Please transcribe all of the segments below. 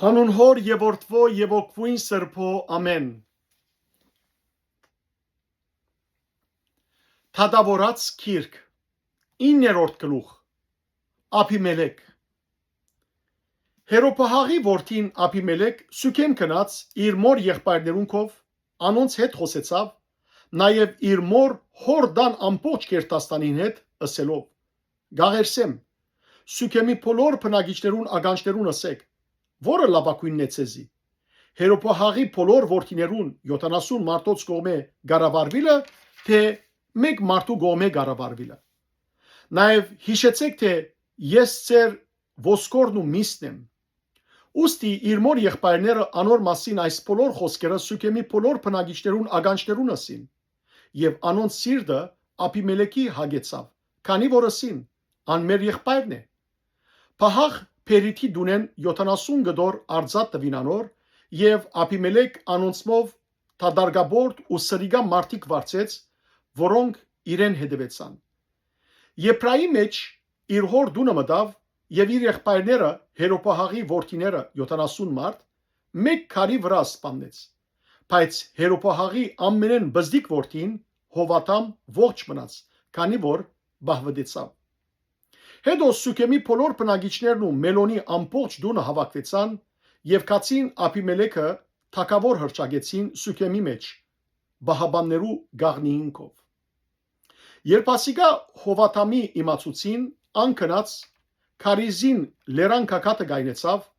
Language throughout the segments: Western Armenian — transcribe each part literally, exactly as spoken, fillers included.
Անուն Հօր եւ Որդւոյ եւ Հոգւոյն Սրբոյ, ամէն։ Թագաւորաց գիրք, իններորդ գլուխ։ Աբիմելեք։ Հերոբահաղի որդին Աբիմելեք Սուքեմ գնաց իր մօր եղբայրներուն քով, անոնց հետ խօսեցաւ, նաեւ իր մօր Հօր տան ամբողջ գերդաստանին հետ, ըսելով. «Գաղերսեմ, Սուքեմի բոլոր բնակիչներուն ականջներուն ըսէք, որը լաւագոյնն է ձեզի. Հերոբահաղի բոլոր որդիներուն յոթանասուն մարդոց կողմէ կառավարուիլը, թէ մէկ մարդու կողմէ կառավարուիլը։ Նաեւ յիշեցէք թէ ես ձեր ոսկորն ու միսն եմ»։ Ուստի իր մօր եղբայրները անոր մասին այս բոլոր խօսքերը Սուքեմի բոլոր բնակիչներուն ականջներուն ըսին, եւ անոնց սիրտը Աբիմելեքի հագեցաւ, քանի որ ըսին. «Ան մեր եղբայրն է»։ Պահաղ Փերիթի տունէն յոթանասուն կտոր արծաթ տուին անոր, եւ Աբիմելեք անոնցմով թատարկաբորդ ու սրիկա մարդիկ վարձեց, որոնք իրեն հետեւեցան։ Եբրայի մէջ իր հօր տունը մտաւ, եւ իր եղբայրները, Հերոբահաղի որդիները, յոթանասուն մարդ, մէկ քարի վրայ սպաննեց։ Բայց Հերոբահաղի ամենէն բզդիկ որդին՝ Հովատամ, ողջ մնաց, քանի որ պահուըտեցաւ։ Հետո Սուքեմի բոլոր բնակիչներն ու Մելոնի ամբողջ տունը հաւաքուեցան եւ գացին Աբիմելեքը թագաւոր հռչակեցին Սուքեմի մէջ, պահապաններու գաղնիին քով։ Երբ ասիկա Հովատամի իմացուցին, ան գնաց, քարիզին լերան գագաթը կայնեցաւ,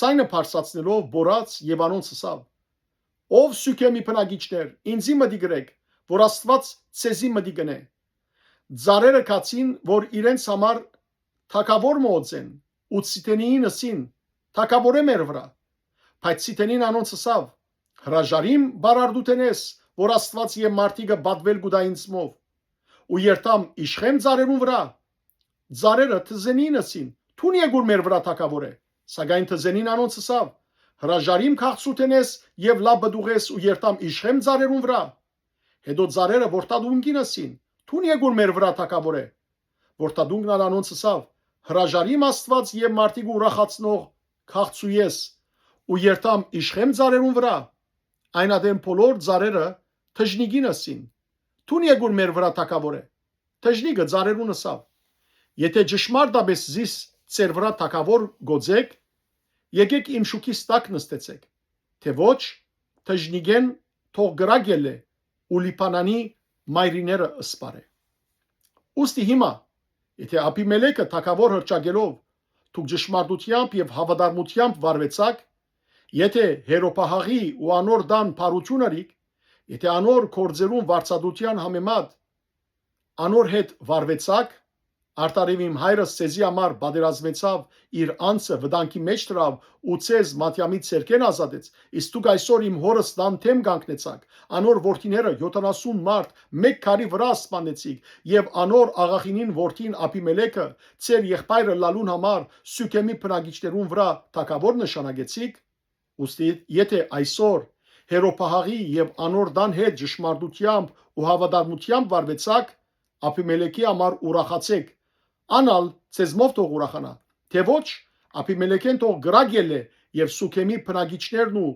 ձայնը բարձրացնելով՝ բորաց եւ անոնց ըսաւ. «Ով Սուքեմի բնակիչներ, ինծի մտիկ ըրէք, որ Աստուած ձեզի մտիկ ընէ»։ Ծառերը գացին, որ իրենց համար թագաւոր մը օծեն, ու Ցիթենիին ըսին. «Թագաւորէ մեր վրայ»։ Բայց Ցիթենին անոնց ըսաւ. «Հրաժարիմ բարարդութենէս, որ Աստուած եւ մարդիկը պատուել կու տայ ինձմով, ու երթամ իշխեմ ծառերուն վրայ»։ Ծառերը Թզենին ըսին. «Դուն եկուր մեր վրայ թագաւորէ»։ Սակայն Թզենին անոնց ըսաւ. «Հրաժարիմ քաղցրութենէս եւ լաւ պտուղէս ու երթամ իշխեմ ծառերուն վրայ»։ Հետո ծառերը որդատունկին ըսին. «Դուն եկուր մեր վրայ թագաւորէ»։ Որդատունկն ալ անոնց ըսաւ. «Հրաժարիմ Աստուած եւ մարդիկ ուրախացնող քաղցրուէս ու երթամ իշխեմ ծառերուն վրայ»։ Այն ատեն բոլոր ծառերը Թժնիկին ըսին. «Դուն եկուր մեր վրայ թագաւորէ»։ Թժնիկը ծառերուն ըսաւ. «Եթէ ճշմարտապէս զիս ձեր վրայ թագաւոր կ'օծէք, եկէք իմ շուքիս տակ նստեցէք, թէ ոչ, Թժնիկէն թող կրակ ելլէ ու Լիբանանի մայրիները սպառէ»։ Ուստի հիմա, եթէ Աբիմելեքը թագաւոր հռչակելով դուք ճշմարտութեամբ եւ հաւատարմութեամբ վարուեցաք, եթէ Հերոբահաղի ու անոր տան բարութիւն ըրիք, եթէ անոր գործերուն վարձատրութեան համեմատ անոր հետ վարուեցաք, արդարեւ իմ հայրս ձեզի համար պատերազմեցաւ, իր անձը վտանգի մէջ դրաւ ու ձեզ Մատեամի ձեռքէն ազատեց, իսկ դուք այսօր իմ հօրս տան դէմ կանգնեցաք, անոր որդիները, յոթանասուն մարդ, մէկ քարի վրայ սպանեցիք եւ անոր աղախինին որդին Աբիմելեքը, ձեր եղբայրը լալուն համար Սուքեմի բնակիչներուն վրայ թագաւոր նշանակեցիք։ Ուստի եթէ այսօր Հերոբահաղի եւ անոր տան հետ ճշմարտութեամբ ու հաւատարմութեամբ վարուեցաք, Աբիմելեքի համար ուրախացէք, ան ալ ձեզմով թող ուրախանայ, թէ ոչ, Աբիմելեքէն թող կրակ ելլէ եւ Սուքեմի բնակիչներն ու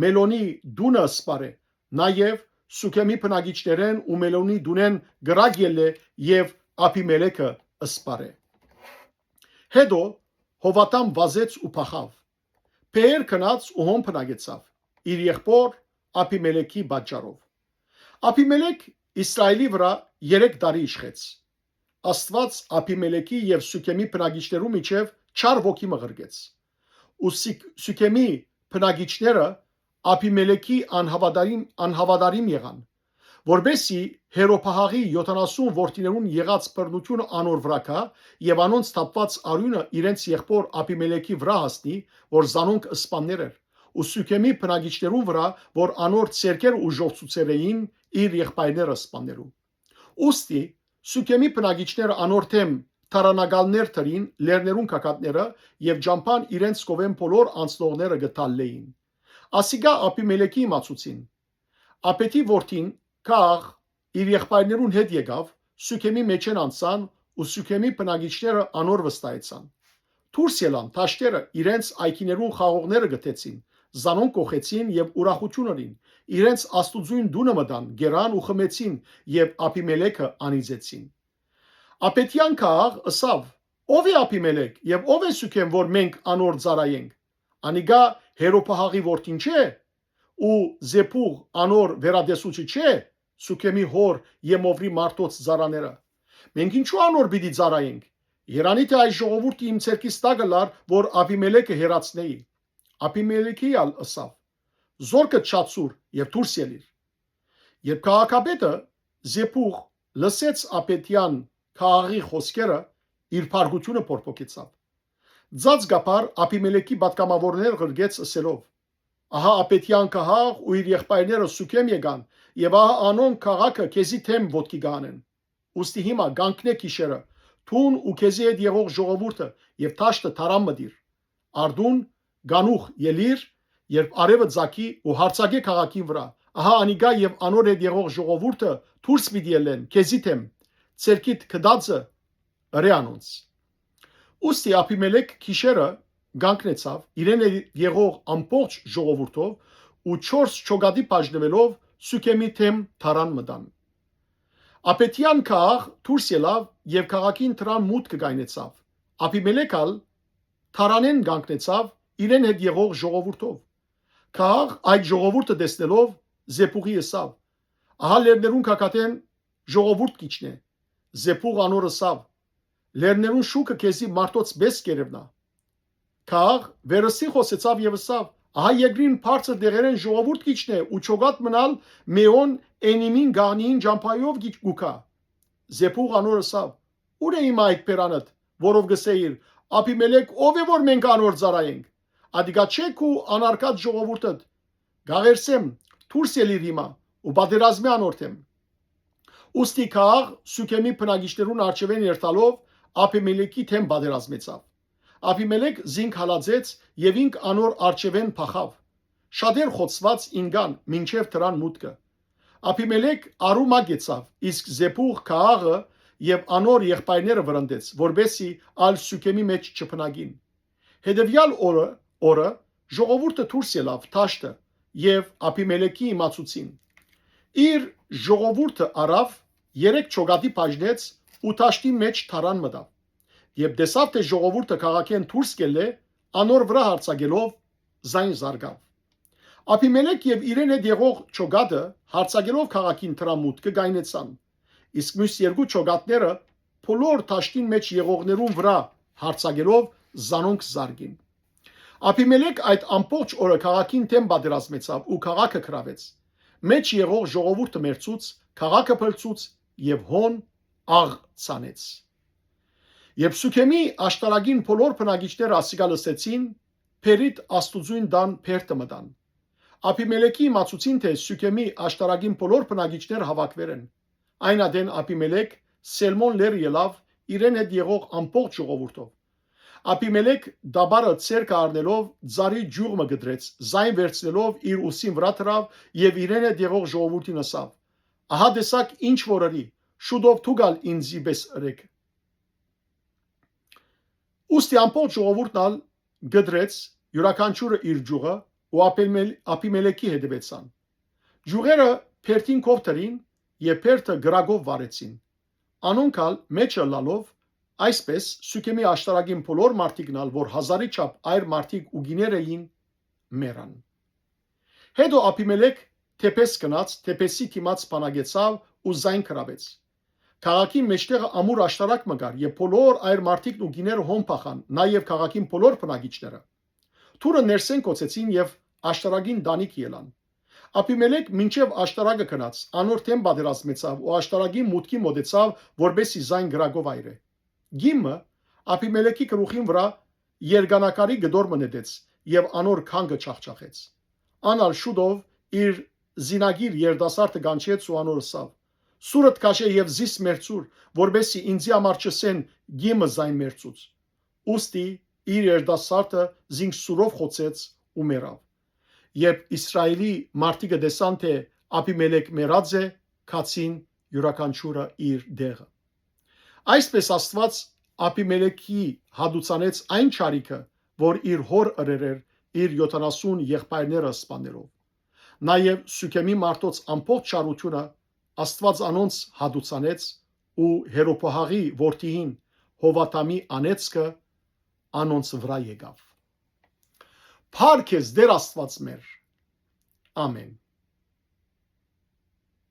Մելոնի տունը սպառէ, նաեւ Սուքեմի բնակիչներէն ու Մելոնի տունէն կրակ ելլէ եւ Աբիմելեքը սպառէ։ Հետո Հովատամ վազեց ու փախաւ։ Փեեր գնաց ու հոն բնակեցաւ, իր եղբոր Աբիմելեքի պատճառով։ Աբիմելեք Իսրայելի վրայ երեք տարի իշխեց։ Աստուած Աբիմելեքի եւ Սուքեմի բնակիչներու միջեւ չար ոգի մը ղրկեց։ Ու Սիք-, Սուքեմի բնակիչները Աբիմելեքի անհաւատարիմ, անհաւատարիմ եղան, որպեսզի Հերոբահաղի յոթանասուն որդիներուն եղած բռնութիւնը անոր վրայ գայ եւ անոնց թափուած արիւնը իրենց եղբոր Աբիմելեքի վրայ հասնի, որ զանոնք սպաններ էր, ու Սուքեմի բնակիչներուն վրայ, որ անոր ձեռքերը ուժողցուցեր էին իր եղբայրները սպաններու։ Ուստի Սուքեմի բնակիչները անոր դէմ թարանակալներ դրին լեռներուն գագաթները եւ ճամբան իրենց կովեն բոլոր անցնողները կը թալլէին։ Ասիկա Աբիմելեքի իմացուցին։ Աբեդի որդին Կաղ իր եղբայրներուն հետ եկաւ, Սուքեմի մէջէն անցան ու Սուքեմի բնակիչները անոր վստահեցան։ դուրս ելան դաշտերը, իրենց այգիներուն խաղողները գտեցին, զանոնք կոխեցին եւ ուրախութիւն ըրին, իրենց աստուծոյն տունը մտան, գերան ու խմեցին, եւ Աբիմելեքը անիծեցին։ Աբեթեան քաղաք ըսաւ. «Ո՞վ է Աբիմելեք եւ ո՞վ է Սուքեմ, որ մենք անոր ծառայենք։ Անիկա Հերոփահաղի որդին չէ, ու Զեփուղ անոր վերատեսուչը չէ, Սուքեմի հօր Եմովրի մարդոց ծառաները։ Մենք ինչո՞ւ անոր պիտի ծառայենք։ Երանի թէ այս ժողովուրդը իմ ձեռքիս տակ ըլլար, որ Աբիմելեքը հեռացնեի»։ Աբիմելեքի ալ ըսաւ. «Զօրքդ շացուր եւ դուրս ելիր»։ Երբ քաղաքապետը Զեփուղ լսեց Աբեթեան քաղաքի խօսքերը, իր փառկութիւնը փորփոքեցաւ։ Ծածկաբար Աբիմելեքի պատգամաւորներ ղրկեց ըսելով. «Ահա Աբեթեան քաղաք ու իր եղբայրները Սուքեմ եկան, եւ ահա անոնք քաղաքը քեզի դէմ ոտքի կ'անեն։ Ուստի հիմա կանգնէ գիշերը, դուն ու քեզի հետ եղող ժողովուրդը, եւ դաշտը թարան մտիր։ Արդուն կանուխ ելիր, երբ արեւը ծագի, ու յարձակէ քաղաքին վրայ։ Ահա անիկա եւ անոր հետ եղող ժողովուրդը դուրս պիտի ելլեն քեզի դէմ, ձեռքիդ գտածը ըրէ անոնց»։ Ուստի Աբիմելեք գիշերը կանգնեցաւ իրեն հետ եղող ամբողջ ժողովուրդով ու չորս չոկատի բաժնուելով Սուքեմի դէմ թարան մտան։ Աբեթեան քաղաք դուրս ելաւ եւ քաղաքին դրան մուտքը կայնեցաւ։ Աբիմելեք ալ թարանէն կանգնեցաւ իրեն հետ եղող ժողովուրդով։ Քաղաք այդ ժողովուրդը տեսնելով Զեփուղի ըսաւ. «Ահա լեռներուն գագաթէն ժողովուրդ կ'իջնէ»։ Զեփուղ անոր ըսաւ. «Լեռներուն շուքը քեզի մարդոց պէս կ'երեւնայ»։ Քաղաք վերստին խօսեցաւ եւ ըսաւ. «Ահա երկրին բարձր դեղերէն ժողովուրդ կ'իջնէ ու չոկատ մնալ Մէոն Էնիմին գաղնիին ճամբայով կի-, կու գայ»։ Զեփուղ անոր ըսաւ. «Ո՞ւր է հիմա այդ բերանդ, որով կ'ըսէիր. "Աբիմելեք ո՞վ է, որ մենք անոր ծառայենք"։ Ատիկա չէ՞ քու անարգած ժողովուրդդ։ Կ'աղերսեմ, դուրս ելիր հիմա ու պատերազմէ անոր դէմ»։ Ուստի քաղաք Սուքեմի բնակիչներուն առջեւէն երթալով Աբիմելեքի դէմ պատերազմեցաւ։ Աբիմելեք զինք հալածեց եւ ինք անոր առջեւէն փախաւ, շատեր խոցուած ինկան մինչեւ դրան մուտքը։ Աբիմելեք առու մը գեցաւ, իսկ Զեփուղ քաղաքը եւ անոր եղբայրները վրընդեց, որպէսզի ալ Սուքեմի մէջ չբնակին։ Հետեւեալ օրը, օրը ժողովուրդը դուրս ելաւ դաշտը եւ Աբիմելեքի իմացուցին։ Իր ժողովուրդը առաւ, երեք չոկատի բաժնեց ու դաշտին մէջ թարան մտաւ։ Երբ տեսաւ թէ ժողովուրդը քաղաքէն դուրս կ'ելլէ, անոր վրայ յարձակելով զայն զարկաւ։ Աբիմելեք եւ իրեն հետ եղող չոկատը յարձակելով քաղաքին դրան մուտքը կայնեցան, իսկ միւս երկու չոկատները բոլոր դաշտին մէջ եղողներուն վրայ յարձակելով զանոնք զարկին։ Աբիմելեք այդ ամբողջ օրը քաղաքին դէմ պատերազմեցաւ ու քաղաքը գրաւեց։ Մէջ եղող ժողովուրդը մեռցուց, քաղաքը փլցուց եւ հոն աղ ցանեց։ Երբ Սուքեմի աշտարակին բոլոր բնակիչները ասիկա լսեցին, Փերիտ Աստուծոյն տան բերդը մտան։ Աբիմելեքի իմացուցին թէ Սուքեմի աշտարակին բոլոր բնակիչները հաւաքուեր են։ Այն ատեն Աբիմելեք Սելմոն լեռը ելաւ իրեն հետ եղող ամբողջ ժողովուրդով։ Աբիմելեք տապարը ձեռքը առնելով, ծառի ջուղ մը կտրեց, զայն վերցնելով իր ուսին վրայ դրաւ եւ իրեն հետ եղող ժողովուրդին ըսաւ. «Ահա տեսաք ինչ որ ըրի, շուտով դուք ալ ինծի պէս ըրէք»։ Ուստի ամբողջ ժողովուրդն ալ կտրեց, իւրաքանչիւրը իր ջուղը, ու Աբիմել-, Աբիմելեքի հետեւեցան։ Ջուղերը բերդին քով դրին եւ բերդը կրակով վառեցին։ Անոնք ալ մէջը ըլլալով, այսպէս Սուքեմի աշտարակին բոլոր մարդիկն ալ, որ հազարի չափ այր մարդիկ ու կիներ էին, մեռան։ Հետո Աբիմելեք Թեփես գնաց, Թեփեսի դիմաց բանակեցաւ ու զայն գրավեց։ Քաղաքին մէջտեղը ամուր աշտարակ մը կար եւ բոլոր այր մարդիկն ու կիները հոն փախան, նաեւ քաղաքին բոլոր բնակիչները։ Դուռը ներսէն կոցեցին եւ աշտարակին տանիք ելան։ Աբիմելեք մինչեւ աշտարակը գնաց, անոր դէմ պատերազմեցաւ ու աշտարակին մուտքի մոտեցաւ, որպէս զի զայն կրակով այրէ։ Կին մը Աբիմելեքի գլուխին վրայ երկանակարի կտոր մը նետեց եւ անոր քանքը ջախջախեց։ Ան ալ շուտով իր զինագիր երիտասարդը կանչեց ու անոր ըսաւ. «Սուրդ քաշէ եւ զիս մերցուր, որպէս զի ինծի համար չըսեն՝ կին մը զայն մերցուց»։ Ուստի իր երիտասարդը զինք սուրով խոցեց ու մեռաւ։ Երբ Իսրայէլի մարդիկը տեսան թէ Աբիմելեք մեռած է, գացին իւրաքանչիւրը իր տեղը։ Այսպէս Աստուած Աբիմելեքի հատուցանեց այն չարիքը, որ իր հօր ըրեր էր իր յոթանասուն եղբայրները սպանելով։ Նաեւ Սիւքեմի մարդոց ամբողջ չարութիւնը Աստուած անոնց հատուցանեց ու Հերոբոհաղի որդիին Հովատամի անեծքը անոնց վրայ եկաւ։ Փառք ես, Տէր Աստուած մեր։ Ամէն։